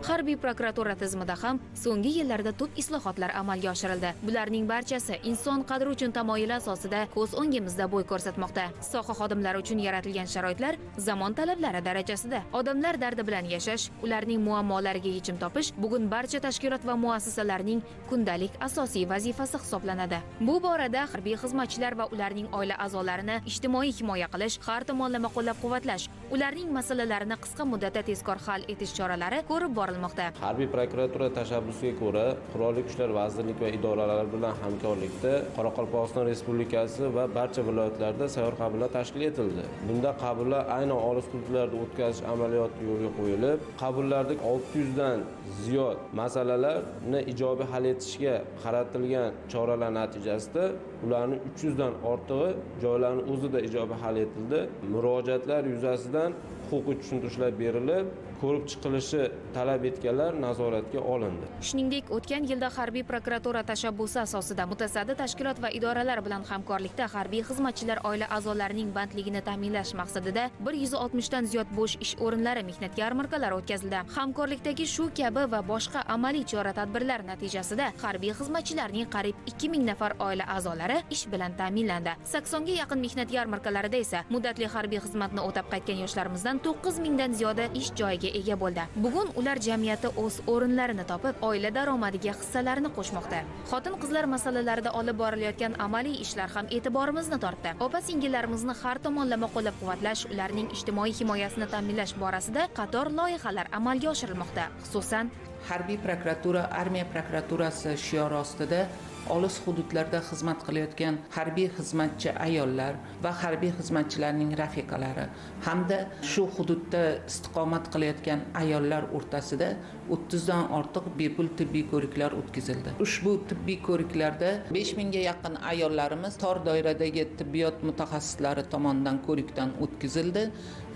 Harbiy prokuratura tizimida ham so'nggi yillarda tub islohotlar amalga oshirildi. Bularning barchasi inson qadri uchun tamoyili asosida ko'z o'ngimizda bo'y ko'rsatmoqda. Soha xodimlari uchun yaratilgan sharoitlar zamon talablari darajasida. Odamlar dardi bilan yashash, ularning muammolariga yechim topish bugun barcha tashkilot va muassasalarning kundalik asosiy vazifasi hisoblanadi. Bu borada harbiy xizmatchilar va ularning oila a'zolarini ijtimoiy himoya qilish, har tomonlama qo'llab-quvvatlash, ularning masalalarini qisqa muddatda tezkor hal etish choralari ko'rib borilmoqda. Harbiy prokuratura tashabbusiga ko'ra, Qurolli Kuchlar vazirligi va idoralari bilan hamkorlikda Qoraqalpog'iston Respublikasi va barcha viloyatlarda sayyor qabullar tashkil etildi. Bunda qabullar aynan olis hududlarda o'tkazish amaliyoti yo'lga qo'yilib, qabullarda 600 dan ziyod masalalarni ijobiy hal etishga qaratilgan choralar natijasida ularning 300 dan ortig'i joylarning o'zida ijobiy hal etildi. Murojaatlar yuzasidan huquqiy tushuntirishlar berilib, ko'rib chiqilishi talab etganlar nazoratga olindi. Shuningdek, o'tgan yilda harbiy prokuratura tashabbusi asosida mutasaddi tashkilot va idoralar bilan hamkorlikda harbiy xizmatchilar oila a'zolarining bandligini ta'minlash maqsadida 160 dan ziyod bo'sh ish o'rinlari mehnat yarmarkalari o'tkazildi. Hamkorlikdagi shu kabi va boshqa amaliy chora-tadbirlar natijasida harbiy xizmatchilarning qariyb 2000 nafar oila a'zolari ish bilan ta'minlandi. 80 ga yaqin mehnat yarmarkalarida esa muddatli harbiy xizmatni o'tab qaytgan yoshlarimizdan 9000 dan ziyodi ish joyiga ega bo'ldi. Bugun ular jamiyatda o'z o'rinlarini topib, oila daromadiga hissalarini qo'shmoqda. Xotin-qizlar masalalarida olib borilayotgan amaliy ishlar ham e'tiborimizni tortdi. Opa-singillarimizni har tomonlama qo'llab-quvvatlash, ularning ijtimoiy himoyasini ta'minlash borasida qator loyihalar amalga oshirilmoqda. Xususan, harbiy prokuratura, armiya prokuraturasi shiori ostida olis hududlarda xizmat qilayotgan harbiy xizmatchi ayollar va harbiy xizmatchilarning rafiqalari hamda shu hududda istiqomat qilayotgan ayollar o'rtasida 30 dan ortiq bepul tibbiy ko'riklar o'tkazildi. Ushbu tibbiy ko'riklarda 5000 ga yaqin ayollarimiz tor doiradagi tibbiyot mutaxassislari tomonidan ko'rikdan o'tkazildi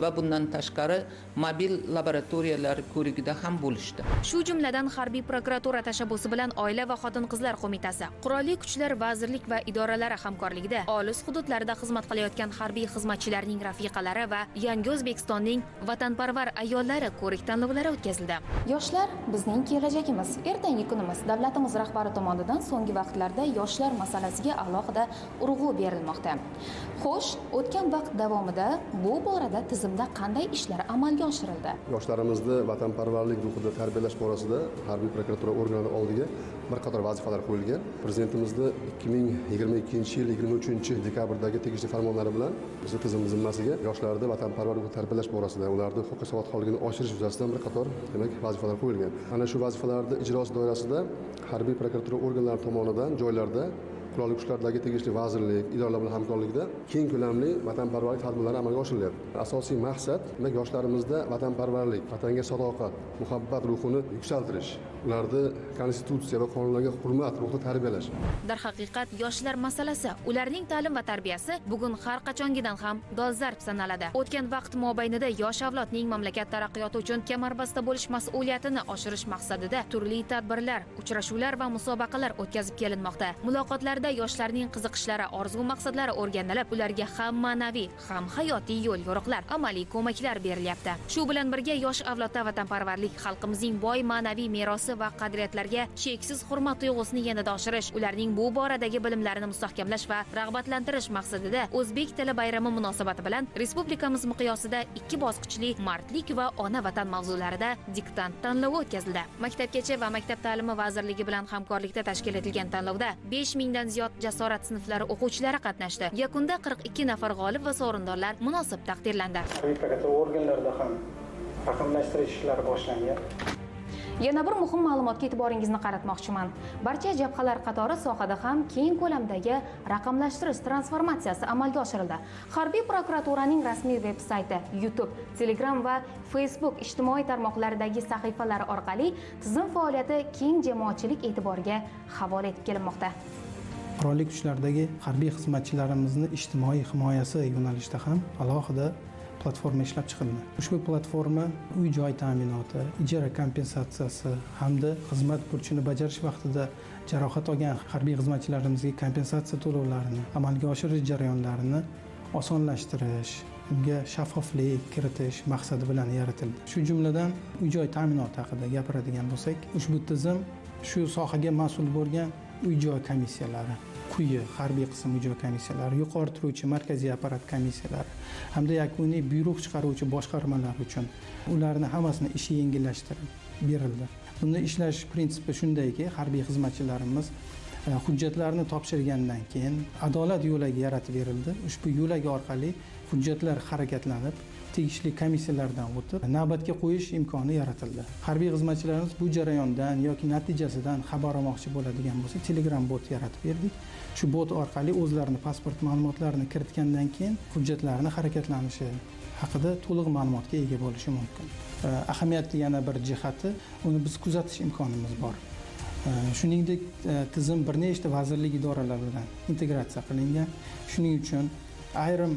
va bundan tashqari mobil laboratoriyalar ko'rigida ham bo'lishdi. Shu jumladan harbiy prokuratura tashabbusi bilan Oila va xotin-qizlar qo'mitasi, Qurolli Kuchlar vazirlik va idoralari hamkorligida olis hududlarda xizmat qilayotgan harbiy xizmatchilarning rafiqalari va Yangi O'zbekistonning vatanparvar ayollari ko'rik tanlovlari o'tkazildi. Yoshlar bizning kelajagimiz, ertangi kunimiz. Davlatimiz rahbari tomonidan so'nggi vaqtlarda yoshlar masalasiga alohida urg'u berilmoqda. Xo'sh, o'tgan vaqt davomida bu borada tizimda qanday ishlar amalga oshirildi? Yoshlarimizni vatanparvarlik ruhida tarbiyalash borasida harbiy prokuratura organlari oldiga bir qator vazifalar qo'yilgan. Prezidentimizni 2022-yil 23-dekabrdagi tegishli farmonlari bilan bizni tizim zimmasiga yoshlarni vatanparvar ruhida tarbiyalash borasida, ularni huquqiy savodxonligini oshirish yuzasidan bir qator demak vazifalar qo'yilgan. Ana shu vazifalarni ijrosi doirasida harbiy prokuratura organlari tomonidan joylarda Qurolli Kuchlardagi tegishli vazirlik, idoralar bilan hamkorlikda keng ko'lamli vatanparvarlik tadbirlari amalga oshirilyapti. Asosiy maqsad demak yoshlarimizda vatanparvarlik, vatanga sadoqat, muhabbat ruhini yuksaltirish, ularni konstitutsiya va qonunlarga hurmat ruhida tarbiyalash. Darhaqiqat yoshlar masalasi, ularning ta'lim va tarbiyasi bugun har qachongidan ham dolzarb sanaladi. O'tgan vaqt mobaynida yosh avlodning mamlakat taraqqiyoti uchun kamarbasta bo'lish mas'uliyatini oshirish maqsadida turli tadbirlar, uchrashuvlar va musobaqalar o'tkazib kelinmoqda. Muloqotlarda yoshlarning qiziqishlari, orzu maqsadlari o'rganilib, ularga ham ma'naviy, ham hayotiy yo'l-yo'riqlar, amaliy ko'maklar berilyapti. Shu bilan birga yosh avlodda vatanparvarlik, xalqimizning boy ma'naviy merosi va qadriyatlarga cheksiz hurmat tuyg'usini yanada oshirish, ularning bu boradagi bilimlarini mustahkamlash va rag'batlantirish maqsadida O'zbek tili bayrami munosabati bilan respublikamiz miqyosida 2 bosqichli mardlik va ona vatan mavzularida diktant tanlovi o'tkazildi. Maktabgacha va maktab ta'limi vazirligi bilan hamkorlikda tashkil etilgan tanlovda 5000 dan ziyod jasorat sinflari o'quvchilari qatnashdi. Yakunda 42 nafar g'olib va sovrindorlar munosib taqdirlandi. Harbiy prokuratura organlarida ham raqamlashtirish ishlari boshlangan. Yana bir muhim ma'lumotga e'tiboringizni qaratmoqchiman. Barcha jabhalar qatori sohada ham keng ko'lamdagi raqamlashtirish transformatsiyasi amalga oshirildi. Harbiy prokuraturaning rasmiy veb-sayti, YouTube, Telegram va Facebook ijtimoiy tarmoqlaridagi sahifalari orqali tizim faoliyati keng jamoatchilik e'tiboriga havola etib kelinmoqda. Qurolli Kuchlardagi harbiy xizmatchilarimizni ijtimoiy himoyasi yo'nalishida ham alohida platforma ishlab chiqildi. Ushbu platforma uy-joy ta'minoti, ijara kompensatsiyasi hamda xizmat burchini bajarish vaqtida jarohat olgan harbiy xizmatchilarimizga kompensatsiya to'lovlarini amalga oshirish jarayonlarini osonlashtirish, unga shaffoflik kiritish maqsadi bilan yaratildi. Shu jumladan uy-joy ta'minoti haqida gapiradigan bo'lsak, ushbu tizim shu sohaga mas'ul bo'lgan uy-joy komissiyalari, quyi harbiy qism uy-joy komissiyalari, yuqori turuvchi markaziy apparat komissiyalari hamda yakuniy buyruq chiqaruvchi boshqarmalar uchun ularni hammasini ishi yengillashtirib berildi. Bunda ishlash prinsipi shundayki, harbiy xizmatchilarimiz hujjatlarni topshirgandan keyin adolat yo'lagi yaratib berildi. Ushbu yo'lak orqali hujjatlar harakatlanib, tegishli komissiyalardan o'tib, navbatga qo'yish imkoni yaratildi. Harbiy xizmatchilarimiz bu jarayondan yoki natijasidan xabar olmoqchi bo'ladigan bo'lsa, Telegram bot yaratib berdik. Shu bot orqali o'zlarini pasport ma'lumotlarini kiritgandan keyin hujjatlarni harakatlanishi haqida to'liq ma'lumotga ega bo'lishi mumkin. Ahamiyatli yana bir jihati, uni biz kuzatish imkonimiz bor. Shuningdek, tizim bir nechta vazirlik idoralari bilan integratsiya qilingan. Shuning uchun ayrim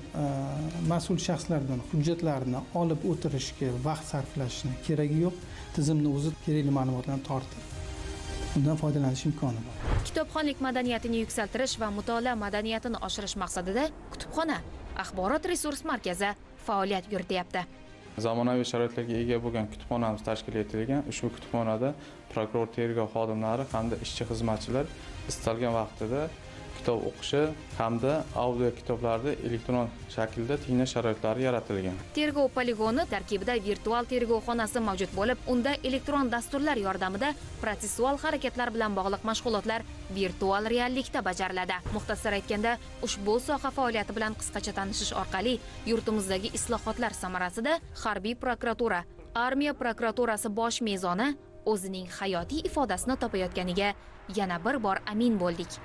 mas'ul shaxslardan hujjatlarni olib o'tirishga vaqt sarflashni keragi yo'q. Tizimni o'zi kerakli ma'lumotlarni tortib, undan foydalanish imkoni bor. Kitobxonlik madaniyatini yuksaltirish va mutolaa madaniyatini oshirish maqsadida kutubxona, axborot resurs markazi faoliyat yurityapti. Zamonaviy sharoitlarga ega bo'lgan kutubxonamiz tashkil etilgan. Ushbu kutubxonada prokuror, tergov xodimlari hamda ishchi xizmatchilar istalgan vaqtida kitob o'qishi hamda audio kitoblarni elektron shaklda tinglash sharoitlari yaratilgan. Tergov poligoni tarkibida virtual tergov xonasi mavjud bo'lib, unda elektron dasturlar yordamida protsessual harakatlar bilan bog'liq mashg'ulotlar virtual reallikda bajariladi. Muxtasar aytganda, ushbu soha faoliyati bilan qisqacha tanishish orqali yurtimizdagi islohotlar samarasida harbiy prokuratura, armiya prokuraturasi bosh mezoni o'zining hayotiy ifodasini topayotganiga yana bir bor amin bo'ldik.